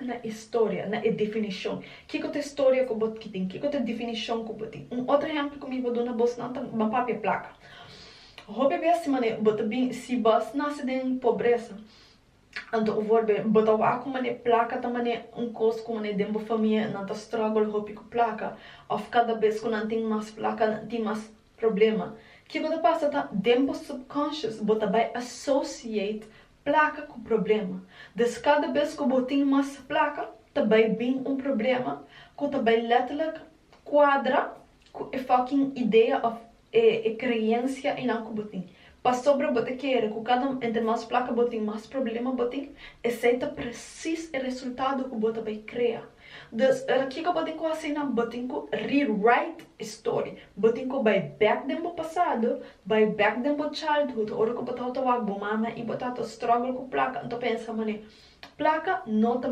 Bèk na e storia, na e definishon. Kiko ta e storia ku bo tin? Kiko ta e definishon ku bo tin? Un otro ehèmpel ku mi por duna bosnan ta ban papia plaka. Hopi bes manera bo ta bin, si bo a nase den pobresa, anto bijvoorbeeld bo ta wak ku manera plaka ta manera un kos ku manera den bo famia nan ta struggle hopi ku plaka, òf kada bes ku nan tin mas plaka nan tin mas problema. Kiko ta pasa ta den bo subconscious bo ta bai associate plaka ku problema. Dus kada bes ku bo tin mas plaka ta bai bin un problema ku ta bai letterlijk kuadra ku e fucking idea òf e kreensia einan ku bo tin. Pasobra bo ta kere ku kada entre mas plaka bo tin, mas problema bo tin, esei ta presis e resultado ku bo ta bai krea. Dus kiko bo tin ku hasi nan? Bo tin ku rewrite e story. Bo tin ku bai bèk den bo pasado, bai bèk den bo childhood, ora ku bo tabata wak bo mama i bo tata struggle ku plaka, anto pensa manera, plaka no ta.